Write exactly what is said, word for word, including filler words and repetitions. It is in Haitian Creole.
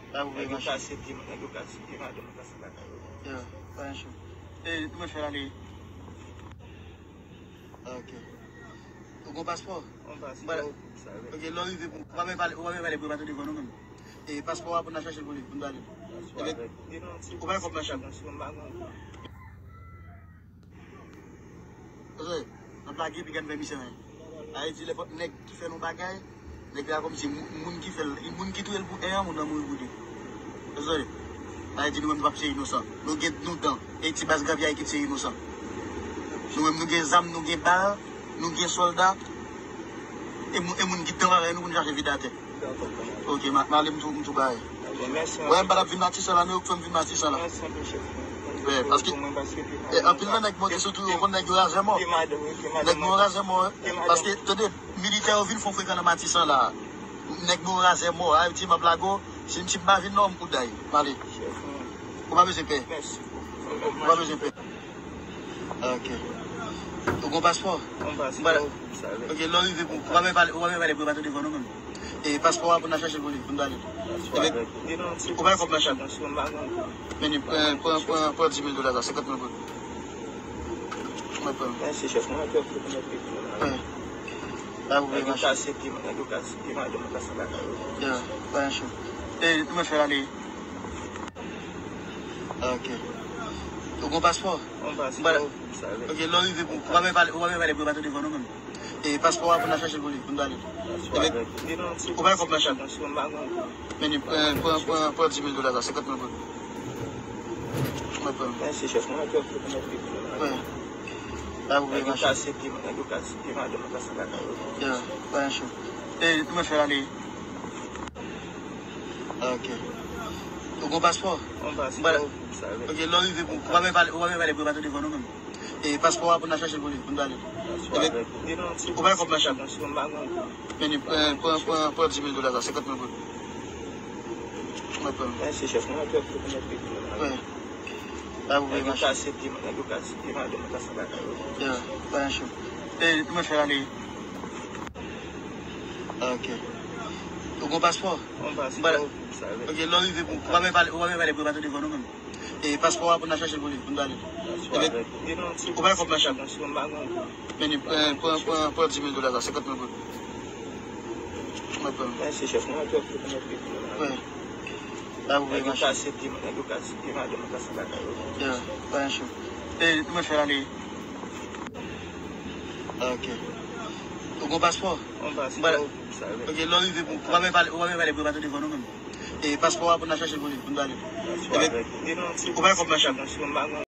Nèg yo ka sete, nèg yo ka sete madanm, yo ka sete lakay yo. Ya, pa yon chou. E, nou mèt fè l ale. Ok. Ou gon paspò? Gon paspò. Ou pa, ok, lè w rive, ou pa menm pale, ou pa menm pale pou yo pa tande vwa nou menm. E paspò a pou n al chache l pou li, pou n ba li. Paspò avèk. Ou bay kòb machin. Paske n ap lage epi gad fè misye anyen. Sa vle di nenpòt nèg ki fè l yon bagay, nèg la kòmsi moun, moun ki fè l, moun ki touye l pou en an, moun nan mouri pou de. Ou tande? Sa vle di nou menm nou p ap se inosan. Nou gen nou dan. E ti baz Gambya ki se inosan. Nou menm nou gen zam, nou gen bal, nou gen sòlda. E moun, e moun ki dan parèy nou pou nou chache vide atè. Ok, m a, m ale m tou, m tou bay. Wè, m pa t ap vin Matisan la, men yo k fè m vin Matisan la. Wè, paske, e, anpil nan nèg monte sou tou, yo konn nèg yo razè mò. Nèg mò razè mò, wi. Paske, tande, militè yo vin fè frekan nan Matisan la. Nèg mò razè mò, a, yo di m ap lage w, si, si m pa vin non, m kouday. M ale. Ou pa bezwen pè. Ou pa bezwen pè. Ok. Ou gon paspò? Gon paspò. Ok, lè w rive pou, ou pa menm pale, ou pa menm pale pou yo pa tande vwa nou menm. E paspò a pou n al chache l pou li, pou n ba li. Paspò avèk. Ou bay kòb machin. Men li pran, pran, pran, pran dis mil dola sa, senkant mil goud. Mwen pran. Mèsi, chèf. Mwen pran pou mèt peye. Wè. Pa pwoblèm, machin. Nèg yo ka sete, nèg yo ka sete madanm, yo ka sete lakay yo. Ya, pa yon chou. E, nou mèt fè l ale. Ok. Ou gon paspò? Gon paspò. Ok, lè w rive pou, ou pa menm pale, ou pa menm pale pou yo pa tande vwa nou menm. E paspò a pou n al chache l pou li, pou n ba li. Paspò avèk. Ou bay kòb machin. Men li pran, pran, pran, pran dis mil dola sa, senkant mil goud. Mwen pran. Mèsi, chèf. Mwen pran pou mèt peye. Wè. Pa pwoblèm, machin. Nèg yo ka sete, nèg yo ka sete madanm, yo ka sete lakay yo. Ya, pa yon chou. E, nou mèt fè l ale. Ok. Ou gon paspò? Gon paspò. Ok, lè w rive pou, ou pa menm pale, ou pa menm pale pou yo pa tande vwa nou menm. E paspò a pou n al chache l pou li, pou n ba li. Ou bay kòb machin. Men li pran, pran, pran, pran dis mil dola sa, senkant mil goud. Mwen pran. Mèsi, chèf. Mwen pran pou mèt peye. Wè. Pa pwoblèm, machin. Nèg yo ka sete, nèg yo ka sete madanm, yo ka sete lakay yo. Ya, pa yon chou. E, nou mèt fè l ale. Ok. Ou gon paspò? Gon paspò. Ok, lè w rive pou, ou pa menm pale, ou pa menm pale pou yo pa tande vwa nou menm. E paspò a pou n al chache l pou li, pou n ba li. Paspò avèk. Ou bay kòb machin. Men li pran, pran, pran, pran dis mil dola sa, senkant mil goud. Mwen pran. Mèsi, chèf. Mwen pran pou mèt peye. Wè. Pa pwoblèm, machin. Nèg yo ka sete, nèg yo ka sete madanm, yo ka sete lakay yo. Ya, pa yon chou. E, nou mèt fè l ale. Ok. Ou gon paspò? Gon paspò. Ok, lè w rive pou, ou pa menm pale, ou pa menm pale pou yo pa tande vwa nou menm. E paspò a pou n al chache l pou li, pou n ba li. Paspò avèk. Ou bay kòb machin.